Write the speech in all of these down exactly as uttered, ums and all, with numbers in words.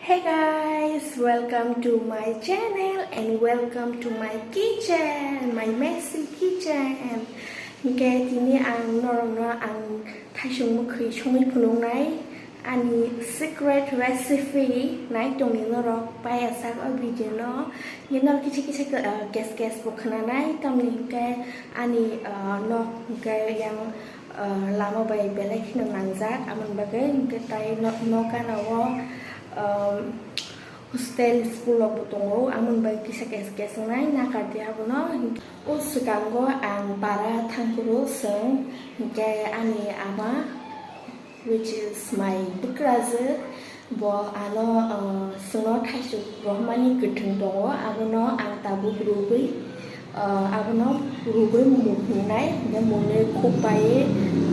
Hey guys, welcome to my channel and welcome to my kitchen, my messy kitchen. Hingke tini ang norokno ang thaisong mwkhwi songwi phunuknai ani secret recipe nai tongni norok paiya sak o video no. Hingke norok kisa kisa ke, ah, guess guess bo khwnanai, tamni hingke ani, ah, nok hingke yang, ah, lama bai belai kheno nangjak, amoni bagwi hingke tai no-, nok gana o, um, hostel school rok bo tongo, amoni bagwi kisa guess guess wngnai nakar di abono. O swkango ang para thangphuru chwng hingke ani ama, which is my bwkrajwk, bo ano, uh, chwngno thaisuk rohormani kwthwng tongo, abono ang tabuk rwgwi, uh, abono rwgwi mung himnai, hingke mungwi khuk paiwi,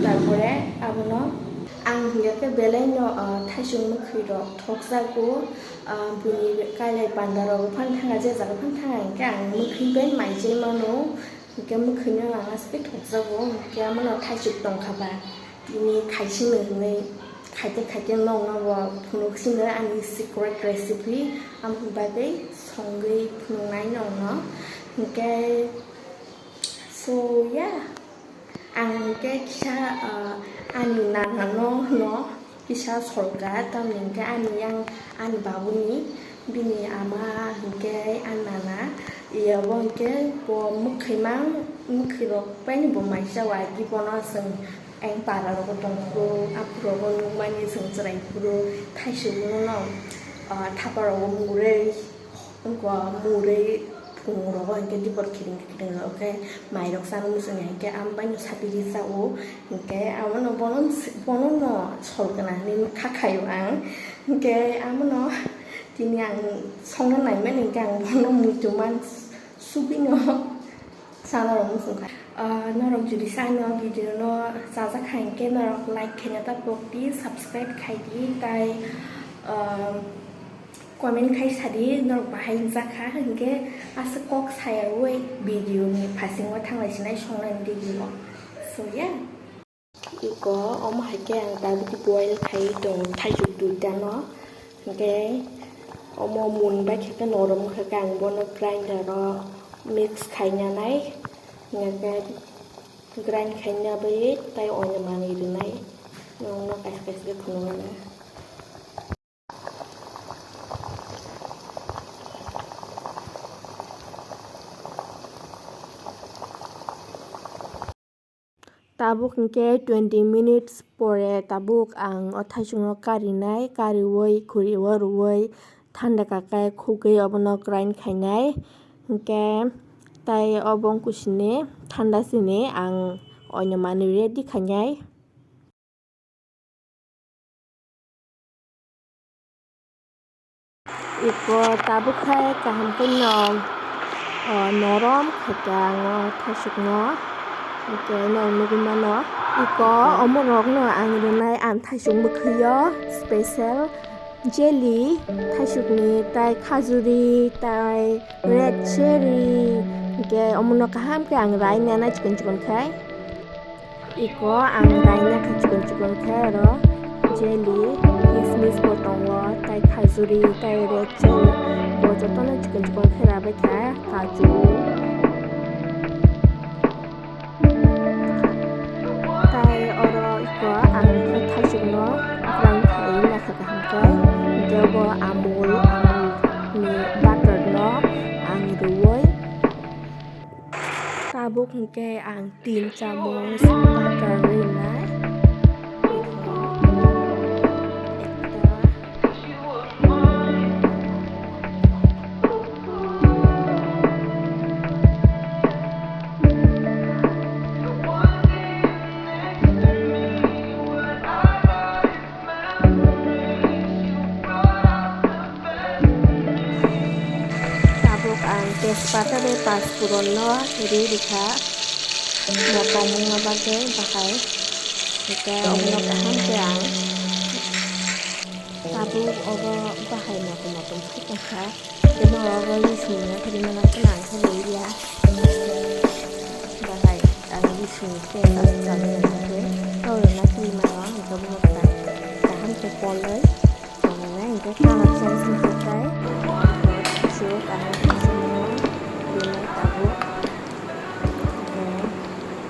tarpore abono ang hingke belai no, uh, thaisuk mwkhwi rok thokjago, uh, bini kailai panda rok phano thanga, je jaga phano thanga, hingke ang mwkhwi bai mai je mano. Hingke mwkhwino ang aswk thokjago, hingke amono thaisuk tongkha ba, tini khaisingno hinwi khaite khaite nokno bo phunuk sino ani secret recipe, amoni bagwi songwi phunuknai nokno. Hingke, so, yeah, ang hingke kisa, ah, ani nanano no kisa solka, tamni hingke ani yang ani babuni, bini ama hingke ani nana, iya bo hingke bo mwkhwimang, mwkhwirok paini bo maisa o agi bono chwng ang para rogo tongphuru, aphurogo nukmani chwng chwrai phuru thaisugwino no, ah, thapa rogo murwi. Wngkha murwi phungrogo hingke dibor kiring kiring rok khe mairok chana muchungya hingke ang baino saphi ri chao hingke abono bono bono no sol gana hinwi kha khaio ang hingke abono tini ang songna naimani hingke ang bono muitu man sugwino. Sana rok muchung kha. Ah, norok jodi sani o video no chajak kha hingke norok like khaina ta pokdi, subscribe khaidi, tai, ah, comment khai sadi norok bahai wngjakha hingke aswk kok sayarwi video ni phasingo thanglai sinai songnani video. So yeah. Iko omo hai khe ang tabuk boil khai tongo thaisuk duita no. Hingke omo mun bai khe norom wngkha khe ang bono grinder o mix khaina nai. Hingke grind khaina bai tai oino manwi rwnai. Nokno kaisa kaisa khe phunuknai. Tabuk hingke twenty minutes pore tabuk ang o thaisungno karinai, kariwi khuriwo rwwi thanda kakai khugwi obono grind khainai. Hingke tai obo wngkha sini thanda sini ang oino manwi ready khainai. Iko tabuk khai kaham khe no, o, norom khaikhe ang o thaisukno, hwnkhe no nugwi mano. Iko omorokno ang rwnai ang thaisuk mwkhwio special jelly, thaisukni tai khajuri tai red cherry, hwnkhe omono kaham khe ang raina nai chikon chikon khai. Iko ang raina kha chikon chikon khe oro jelly, kismis bo tongo, tai khajuri, tai red cherry bo jotono chikon chikon khe rabai kha, kaju. Tai oro iko ang khe thaisukno grind khai nakha kaham khe, hwnkhe bo amul, amul ni butter no ang rwui. Tabuk hwnkhe ang tin chamus butter rwnai. Tabuk ang tejpata bai pasphuron no ri rikha, motom wngna bagwi bahai. Hwnkhe obono kaham khe ang tabuk obo bahai motom motom khe tongkha. Tei norok oro rising ya khe rimana khe nang khe rwya. Bahai ang rising khe chajak chajak nang khe. Tei rwna khe rimano hwnkhe bono kaham khe koloi. Nai hwnkhe colour change wngkha khe, chwk ang hwnwi tabuk.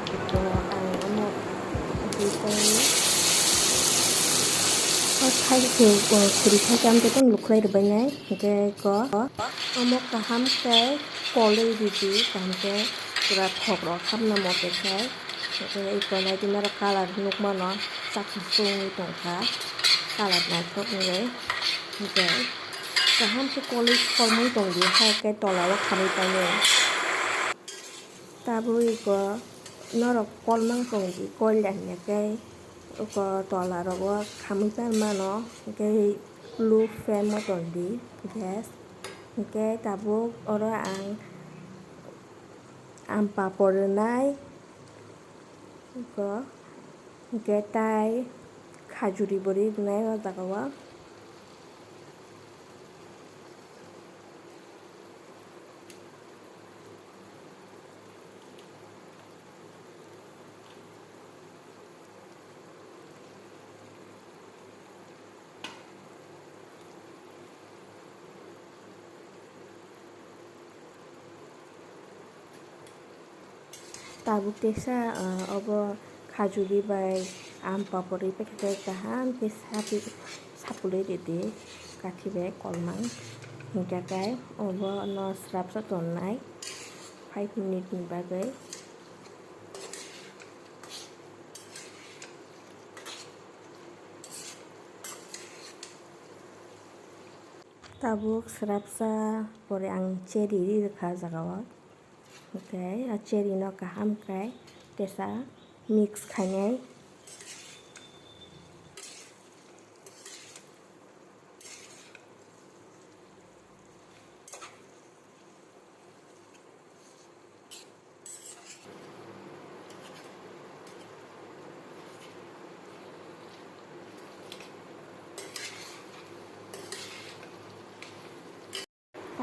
Hwnkhe ang omo twi tongwi o thai khe, o khuri thai khe amtwi tong lukhlai rwbainai. Hwnkhe ko omo kaham khe kolwi ridi, kaham khe pura thok rok hapna mote khe. Hwnkhe eko nai di norok colour nukmano, chaksa chumui tongkha, colour naithok wngwi. Hwnkhe kaham khe kolwi kolmung tongdi, hai khe tola o khamwi tongo. Tabuk eko norok kolmang tongdi, koila hinya khe eko tola rogo khamwi pan mano, hwnkhe low flame o tongdi gas. Hwnkhe tabuk oro ang Ampapor rwnai, eko, hwnkhe tai khajuri bo ri rwnai o jaga o. Tabuk teisa, ah, obo khajuri bai ampapor ri paikha khe kaham khe sapi-, sapulwi ridi kathi bai kolmang. Hwnkhe khe obo no srapsa tonnai five minute ni bagwi. Tabuk srapsa pore ang cherry ri rwkha o jaga o. Hwnkhe a cherry no kaham khe tesa mix khainai.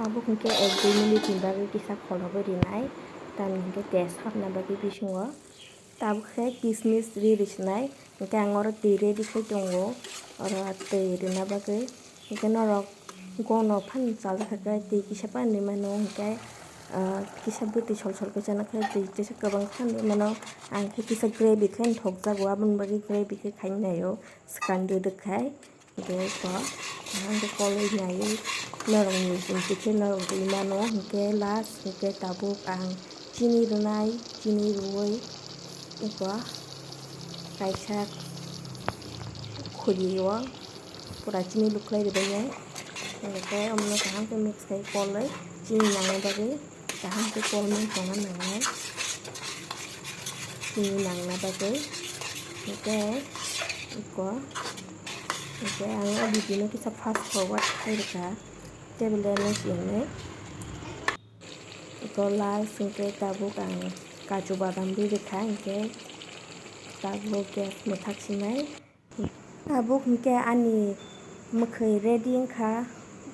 Tabuk hwnkhe ek dui minute ni bagwi kisa kholobwi rinai, tamni hwnkhe taste hapna bagwi bisingo. Tabuk khe kismis ri rwsinai, hwnkhe ang oro twi ready khai tongo, oro twi rwna bagwi. Hwnkhe norok gono phano chajakha khe twi kisa phano nwi mano, hwnkhe, ah, kisa bwtwi sol sol khe chana khe twi kisa kwbang phano nwi mano. Ang khe kisa gravy khe thokjago, aboni bagwi gravy khe khaina naio, swkang duduk khai. Hwnkhe eko, hwnkhe kolwi naiwi norokni chwngchwkhe norok rwi mano, hwnkhe last hwnkhe tabuk ang chini rwnai, chini rwui eko kaisa khuri o pura chini lukhlai rwbainai, hwnkhe omono kaham khe mix khai kolwi chini nangna bagwi. Kaham khe kolmung tongna nangnai, chini nangna bagwi. Hwnkhe eko, hwnkhe ang o video no kisa fast forward khai rwkha, table no siyengwi. Eko last hwnkhe tabuk ang kaju badam ri rwkha, hwnkhe tabuk gas mwthak sinai. Tabuk hwnkhe ani mwkhwi ready wngkha,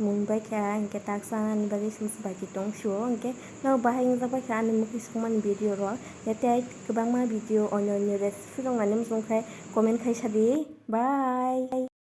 munbaikha, hwnkhe tak chanani bagwi sumsok bai tong sio, hwnkhe norok bahai wngjak baikha ani mwkhwi sukmani video rok, tei kwbangma video onyo onyo recipe rok nani muchung khe comment khai sadi, bye.